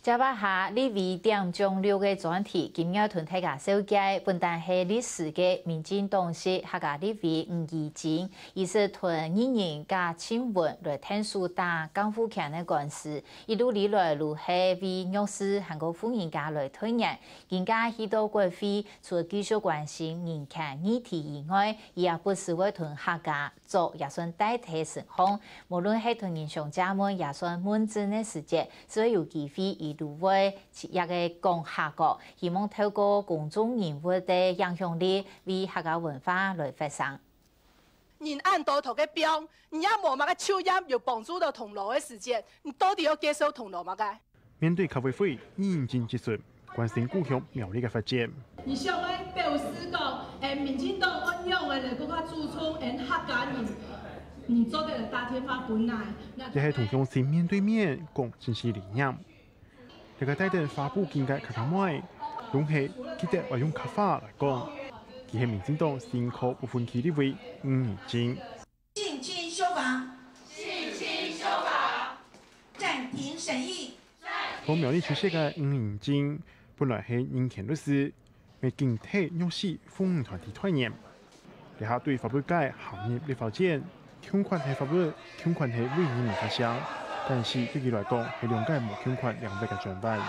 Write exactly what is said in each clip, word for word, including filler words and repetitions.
接下來，立委點中六个專題，今日同大家紹介，本旦係歷史个民進黨籍客家立委吳怡貞，佢係同藝人賈靜雯來𢯭手打降富強个官司，一路以來都係為弱勢還過婦人家來推願。今下去到國會，除了繼續關心人權議題以外，佢也不時會同客家 族也算帶頭成行，無論係同人相借問，也算問政个時節，就會有機會一路會一个講客家，希望透過公眾人物个影響力，為客家文化來發聲。人恁多頭个病，你也無麼个就業有幫助到同老个時節，你到底要介紹同老麼个？ 面對客委會議員質詢，關心故鄉苗栗个發展。你想愛表示講，誒，民進黨愛仰般來更加注重𠊎客家人，你做得打電話分𠊎。這係同鄉親面對面講政治理念。這个戴等花布巾个客家妹，總係記得愛用客話來講。佢係民進黨新科不分區立委吳怡貞。 請進修法。請進修法。暫停審議。在苗栗出世个吳怡貞，本來係人權律師，乜緊替弱勢婦女團體代言。這下對法律界行入立法院，共款係法律，共款係為人民發聲，但是對佢來講係兩个無共款領域个專案。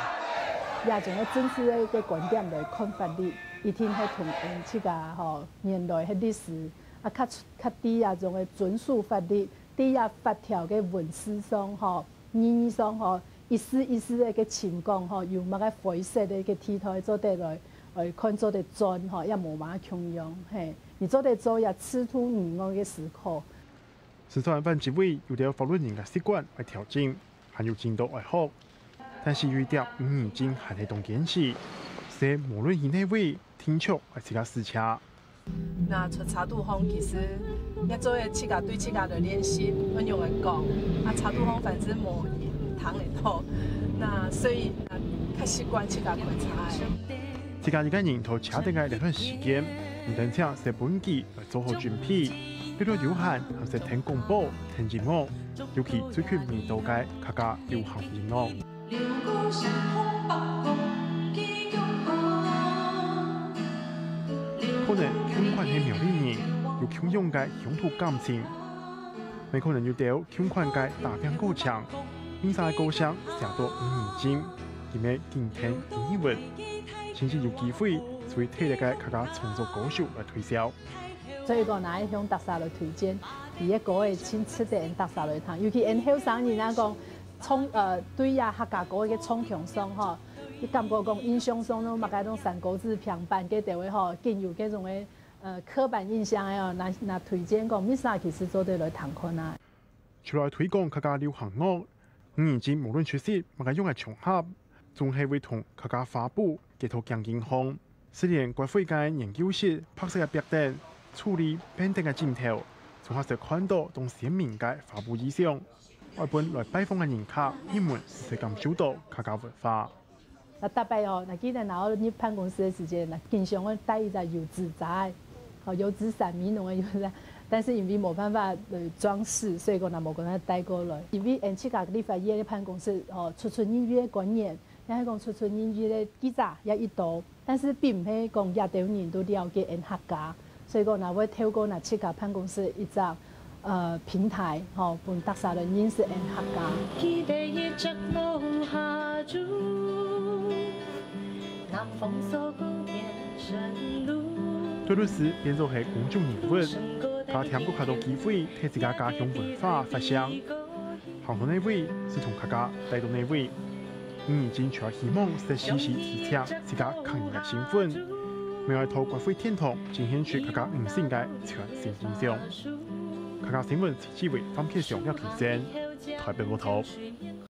這種个政治个个觀點來看法律，一定係同𠊎自家吼原來个歷史啊，較較知這種个遵守法律，知這法條个文字上吼，意義上吼，一字一字个个情況吼，有麼个灰色个个地帶做得來，來看做得鑽吼，也無麼个共樣，嘿，你做得做這制度以外个思考。 實在阮這位有兜法律人个習慣愛調整，還有進度愛學。但是有一點吳怡貞還係當堅持，係無論去哪位，定著愛自家駛車。那出車堵風，其實也做得自家對自家來練習，愛仰般講，啊，車堵風反正無人聽得到，那所以，啊，較習慣自家開車个。自家一個人坐車頂个這段時間，毋單淨係分佢 來做好準備。這段有閒，還係聽廣播、聽音樂，尤其最近迷倒个客家流行音樂。可能共款係苗栗人，有共樣个鄉土感情，乜可能有兜共款个打拚過程。為麼个歌聲寫到吳怡貞，佢乜緊聽吳怡文，甚至有機會就會替這个客家創作歌手來推銷。 所以講，𠊎愛向大家來推薦，佢个歌仔盡值得𠊎大家來聽，尤其𠊎後生人啊，講唱，呃，對這客家歌个唱腔上吼，你感覺講印象上咯，麼个攏三國志、平板該兜个吼，緊有該種个，呃，刻板印象个哦，那那推薦講，麼儕其實做得來聽看啊。除了推廣客家流行樂，吳怡貞無論出席麼个樣个場合，總係會同客家花布結合行進行。 就連國會个研究室白色个壁頂，處理變燈个鏡頭，總還係看到當鮮明个花布意象。愛分來拜訪个人客，一門就係感受到客家文化。那逐擺哦，那記得𠊎入辦公室个時間，那經常會帶一隻油紙遮，好，油紙傘、美濃个油紙傘，但是因為無辦法呃裝飾，所以講𠊎無摎佢帶過來。因為𠊎自家立法院个辦公室哦，出出入入个官員，也係講出出入入个記者也已多。 但是並毋係講這兜人都了解𠊎客家，所以講𠊎會透過𠊎自家辦公室一隻呃平台，吼，分大家來認識𠊎客家。對律師變做係公眾人物，加添過較多機會替自家家鄉文化發聲。 行到哪位，就同客家帶到哪位。吳怡貞就希望設時時提醒自家客人个身份，乜愛在國會殿堂展現出客家女性个全新形象。客家新聞，徐志偉、方啟祥、廖啟珍，台北報導。